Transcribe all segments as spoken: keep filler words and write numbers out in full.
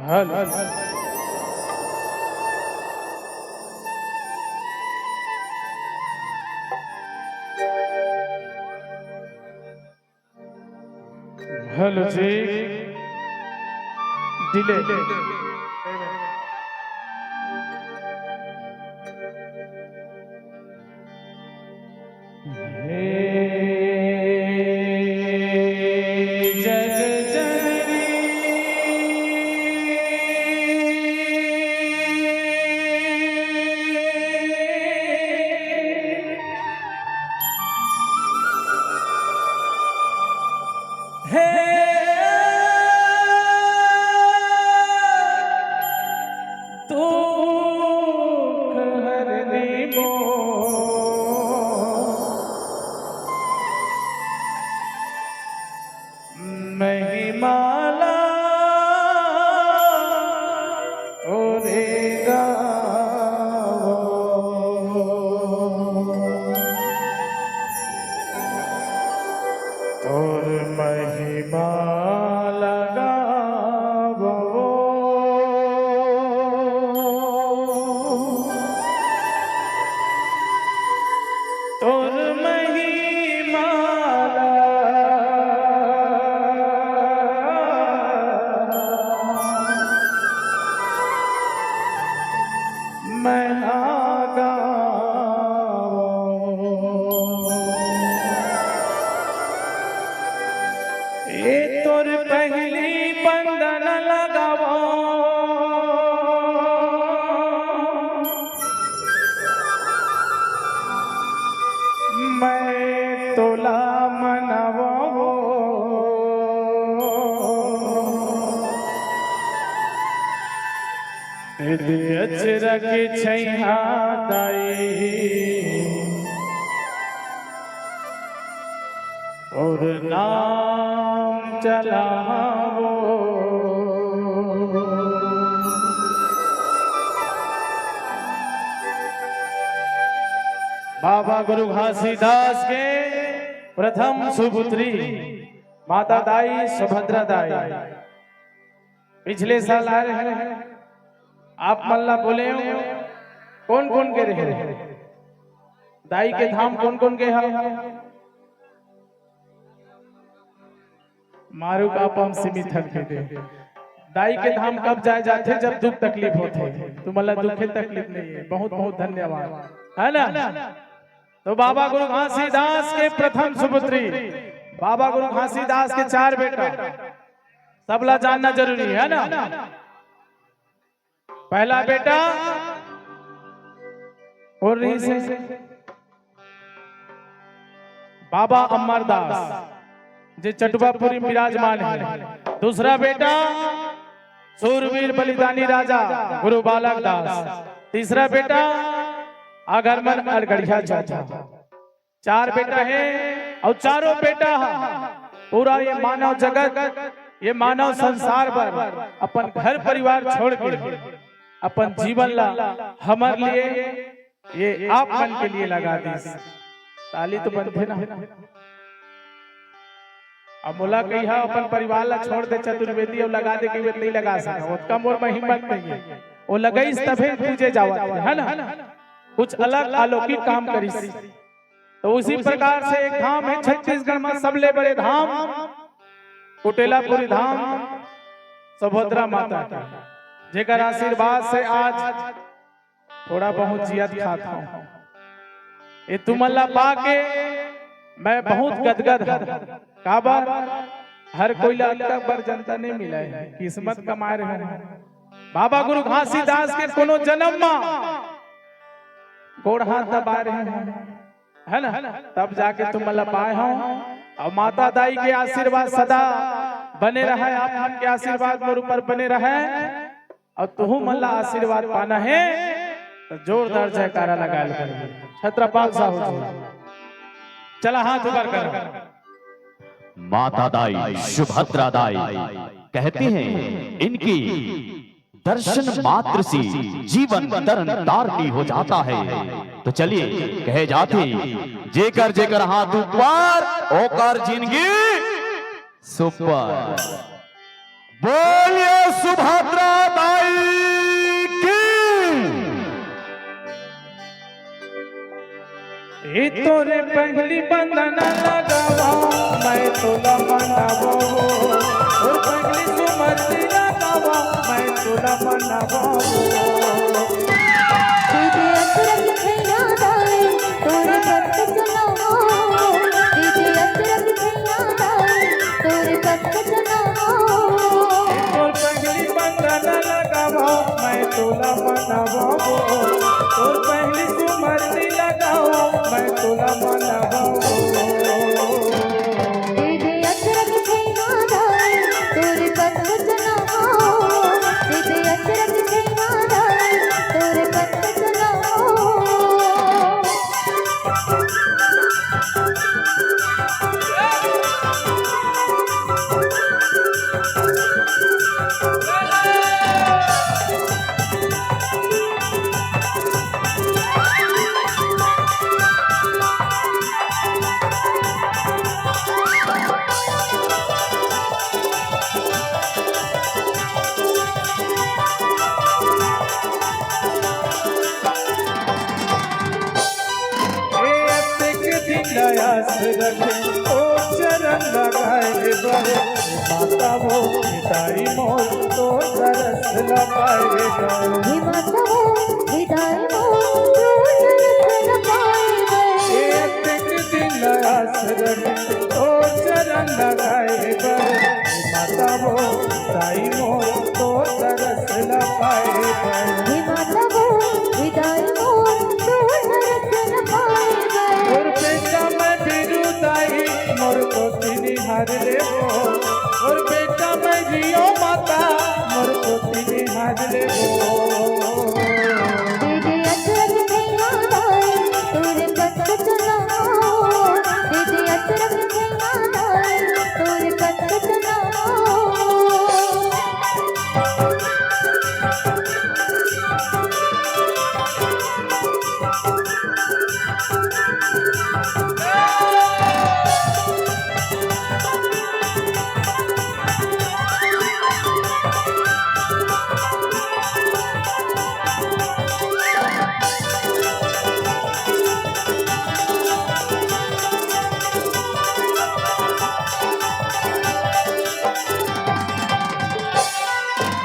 Hello. Hello जी। Delay. हे जग जननी। हे दुख हरनी मोर महिमा ला तोरे गावो। तोर महिमा ला गावो। तोर महिमा ला मैं हा गावो। ए तोर पहली बंदन लगावो। मैं तोला मनावो। दे दे अचरा के छैहा दाई, और नाम चलावो। बाबा गुरु घासीदास के प्रथम सुपुत्री माता दाई सुभद्रा दाई पिछले साल आ रहे हैं, आप मन ला बोले हो, कौन कौन गे रहे? दाई के धाम कौन कौन गे हा? मारू का पाम सीमित हक दे। दाई के धाम कब जाए जाथे? जब दुख तकलीफ होथे। तुमन ला दुखे तकलीफ नहीं है। बहुत बहुत धन्यवाद, है ना? तो बाबा गुरु घासीदास के प्रथम सुपुत्री, बाबा गुरु घासीदास के चार बेटा, सबला जानना जरूरी है ना। पहला बेटा और रही से बाबा अमरदास, जे चटुआपुरी में विराजमान है। दूसरा बेटा सूरवीर बलिदानी राजा गुरु बालक दास। तीसरा बेटा आगरमन अड़गड़िया चाचा। चार बेटा है और चारों बेटा पूरा ये मानव जगत, ये मानव संसार पर अपन घर परिवार छोड़ के अपन जीवन ला हमर लिए, ये आप मन के लिए लगा दीस। ताली तो बनथे ना। अब मोला कहिहा अपन परिवार ला छोड़ दे चतुर्वेदी और लगा दे, कहिबे नहीं लगा सका, ओतका मोर में हिम्मत नहीं है। वो लगईस तभे पूजे जावत है, है ना? कुछ अलग अलौकिक काम करिस। तो उसी प्रकार से एक धाम है छत्तीसगढ़ में सबले बड़े धाम, कुटेलापुरी धाम, सुभद्रा माता के, जेकर आशीर्वाद से आज थोड़ा बहुत जियत खात हूँ। ये तुमन ला पाके मैं बहुत गदगद हूँ। काबर? हर कोई ला अतका बर जनता नहीं मिला है, किस्मत कमाए रहे हैं। बाबा गुरु घासीदास के कोनो जन्म मा गोड़ हाथ दबाए रहे हैं, है ना? तब जाके तुमन ला पाए हूँ। और माता दाई के आशीर्वाद सदा बने रहे, आप मन के आशीर्वाद मोर ऊपर बने रहे। और तुहू मन ला आशीर्वाद पाना है तो जोरदार जयकारा लगा ले। छत्रपाल साहू जी, चला हाथ ऊपर करो। माता दाई सुभद्रा दाई कहती हैं, इनकी दर्शन मात्र से जीवन तरन तारनी हो जाता है। तो चलिए कहे जाते, जेकर जेकर हाथ ऊपर, ओकर जिंदगी सुपर। बोलिए सुभद्रा माई की। ए तोरे पहली बंदना लगावा, मैं तोला मनावो। तोर पहली सुमरती लगावा, मैं तोला मनावो। दीदी अचरज छैया दाई, तोरे पग चलावो। दीदी अचरज छैया दाई, तोरे पग चलावो। तोर पहली बंदना लगावा, मैं तोला मनावो। तोर पहली सुमरती लगावा, मैं तोला मनावो। दीदी अचरज छैया दाई, तोरे पग चलावो। दीदी अचरज छैया दाई, तोरे पग चलावो। ए अतेक दिन आस रखे, ओ चरण लगाए बर, माता वो दाई मोर तो दरस लगाए बर। हे माता वो, हे दाई मोर, तो दरस लगाए बर। ए अतेक दिन आस रखे, ओ चरण लगाए बर। माता वो, दाई मोर, तो दरस लगाए बर। हे माता वो, हे दाई मोर, तो दरस लगाए बर। मोर बेटा मैं बिरु दाई, मोर कोती निहार लेबो। मोर बेटा मैं जियो माता, मोर कोती निहार लेबो। दीदी अचरज छैया दाई, तोरे पग चलावो। दीदी अचरज छैया दाई, तोरे पग चलावो।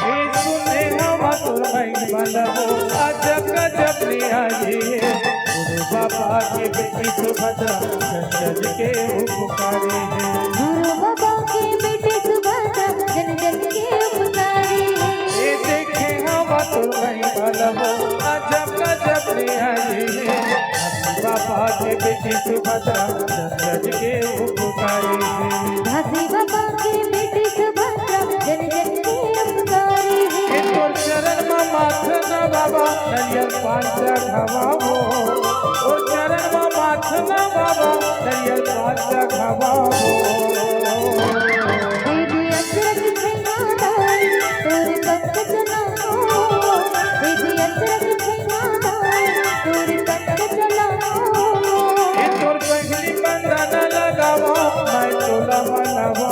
ए सुने हवा तोर महिमा लहो, अजब गजब नियारी हे। गुरु बाबा के बेटी सुभद्रा, जन जन के उपकारी हे। गुरु बाबा के बेटी सुभद्रा, जन जन के उपकारी हे। ए देखे हवा तोर महिमा लहो, अजब गजब नियारी हे। बाबा के बेटी सुभद्रा, जन जन के उपकारी हे। झांसी बाबा के बेटी सुभद्रा, जन जन के उपकारी हे। ए तोर चरण म माथ नवाबो, नरियर पान चढ़ाबो। तोर चरण म माथ नवाबो, नरियर पान चढ़ाबो। दीदी अचरज छैया दाई, तोरे पग चलावो। दीदी अचरज छैया दाई, तोरे पग चलावो। ए तोर पहली बंदना लगावो, मैं तोला मनावो।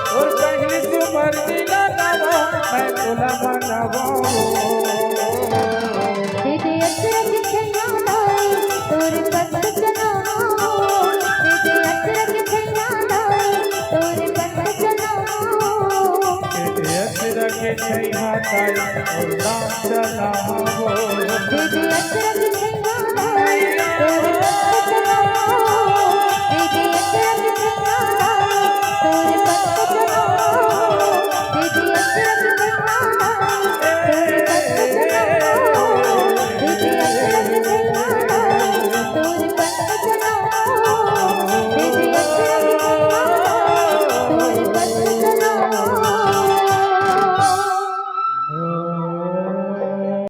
तोर पहली सुमरती लगावो, मैं तोला मनावो। दीदी अचरज छैया दाई, तोरे पग चलावो। दीदी अचरज छैया दाई, तोरे पग चलावो। दीदी अचरज छैया दाई, तोर नाम चलावो। दीदी अचरज